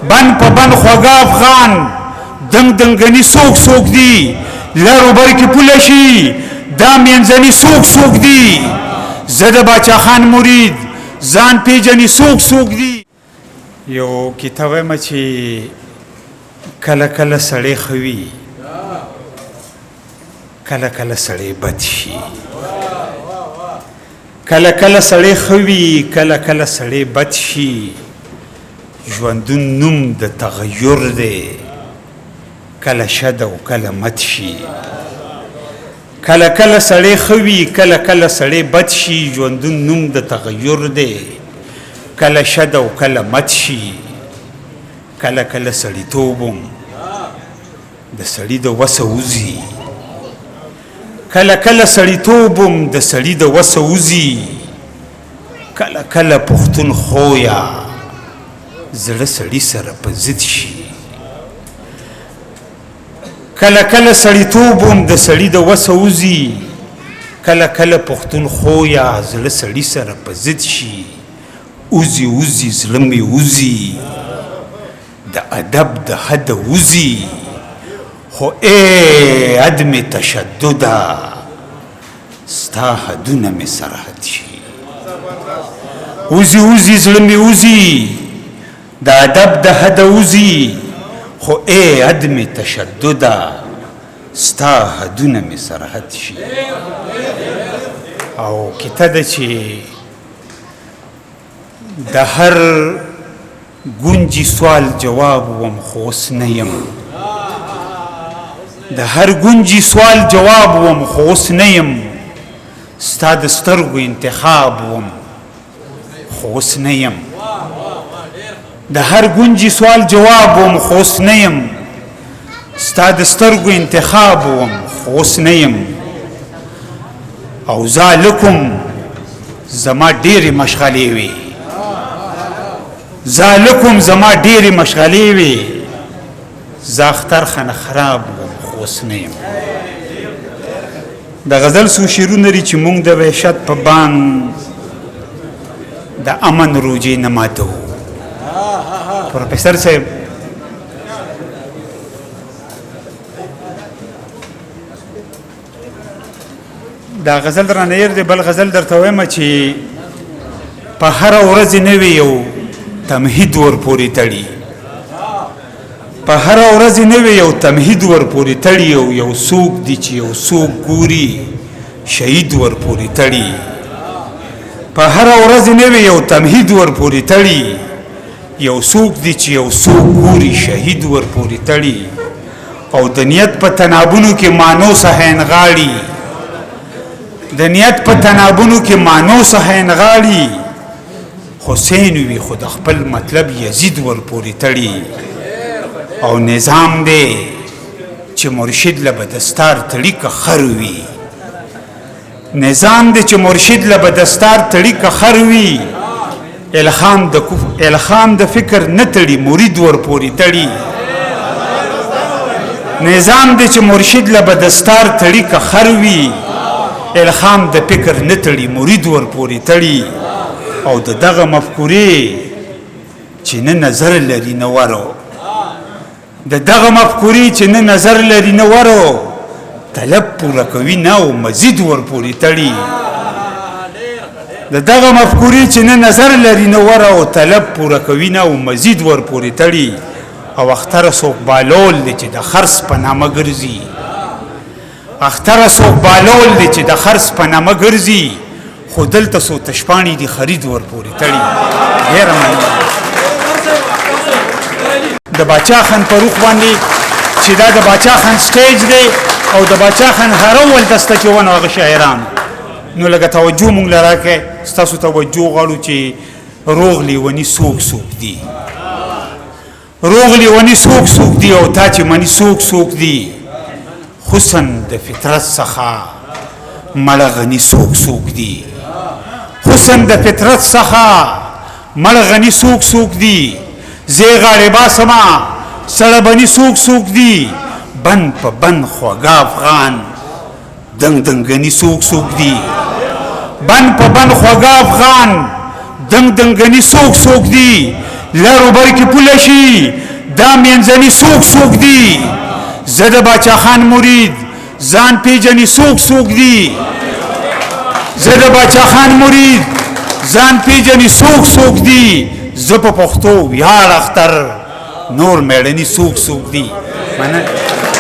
بن په بن خوږه افغان دنګ دنګنی سوک سوک دي، لرو بر کې پوله شي دا مینځنی سوک سوک دي. زه د باچا خان مرید ځان پیژني سوک سوک دي. یو کتاب وایم چې کله کله سړی ښه وي، کله کله سړی بد شي. کله کله سړی ښه وي، کله کله سړی بد شي. ژوندون نوم د تغیر دی، کله شد او کله مت شي. کله کله سړی ښه وي، کله کله سړی بد شي. ژوندون نوم د تغیر دی، کله شد او کله مت شي. کله کله سړیتوب هم د سړي د وسه وځي. کله کله سړیتوب هم د سړي د وسه وځي. کله کله پښتون خویا زړه سړي سره په ضد شي. کله کله سړیتوب هم د سړي د وسه وځي. کله کله پښتون خویا زړه سړي سره په ضد شي. وځي وځي زړه مې وځي، د ادب د حد وځي. خو ای عدم تشدده ستا حدونه مې سرحد شي. وځي وځي زړه مې وځي، د ادب د حد وځي. خو ای عدم تشدده ستا حدونه مې سرحد شي. او کته ده چې د هر ګونجي سوال جواب وم خو اوس نه یم. د هر ګونجي سوال جواب وم خو اوس نه یم. ستا د سترګو انتخاب وم خو اوس نه یم. د هر ګونجي سوال جواب وم خو اوس نه یم. ستا د سترګو انتخاب وم خو اوس نه یم. او ذالکم زما ډېرې مشغلې وې. ذالکم زما ډېرې مشغلې وې. زه اختر خانه خراب وم خو اوس نه یم. د غزل څو شعرونه لري چې مونږ د وحشت په بانګ د امن روجې نه ماتو. پروفیسور صاحب دا غزل درنه ير دی، بل غزل درته وایم چې په هر ورځ نوی یو تمهید ور پوری تړي. په هر ورځ نوی یو تمهید ور پوری تړي. او یو سوق دی چې یو سوق ګوري شهید ور پوری تړي. په هر ورځ نوی یو تمهید ور پوری تړي. یو سوق دی چې یو سوق ګوري شهید ور پوری تړي. او د نیت په تنابونو کې مانو سهین غاړي. د نیت په تنابونو کې مانو سهین غاړي. حسین وی خو د خپل مطلب یزید ور پوری تړي. او نظام دی چې مرشد له بدستار تړي که خر وي. نظام دی چې مرشد له بدستار تړي که خر وي. الخام د فکر نه تړي مرید ور پوری تړي. نظام دی چې مرشد له بدستار تړي که خر وي. الخام د فکر نه تړي مرید ور پوری تړي. او د دغه مفکورې چې نه نظر لري نه ورو. د دغه مفکورې چې نه نظر لري نه ورو. طلب پوره کوي نه او مزید ور پوری تړي. د دغه مفکورې چې نه نظر لري نه ورو او طلب پوره کوي نه او مزید ور پوری تړي. او اختر سوق بالول دی چې د خرس په نامه ګرځي. اختر سوق بالول دی چې د خرس په نامه ګرځي. خو دلته څو تشپاڼې دي خرید ور پورې تړي. ډېره مننه. د باچا خان په روح باندې چې دا د باچا خان سټیج دی او د باچا خان هر اول دسته چې ونه هغه شاعران، نو لږه توجه مونږ له راکړئ. ستاسو توجه غواړو چې روغ لیوني څوک څوک دي. روغ لیوني څوک څوک دي او تا چې مني څوک څوک دي. حسن د فطرت څخه مړه غني څوک څوک دي. حسن د فطرت څخه مړه غني څوک څوک دي. زه غاړې باسمه سړه بني څوک څوک دي. بن په بن خوږه افغان دنګ دنګني څوک څوک دي. بن په بن خوږه افغان دنګ دنګني څوک څوک دي. لر او بر کې پوله شي، دا منځني څوک څوک دي؟ زه د باچا خان مرید، ځان پیژني څوک څوک دي؟ زه د باچا خان مرید، ځان پیژني څوک څوک دي؟ زه په پښتو ویاړ اختر، نور میړني څوک څوک دي؟ مننه.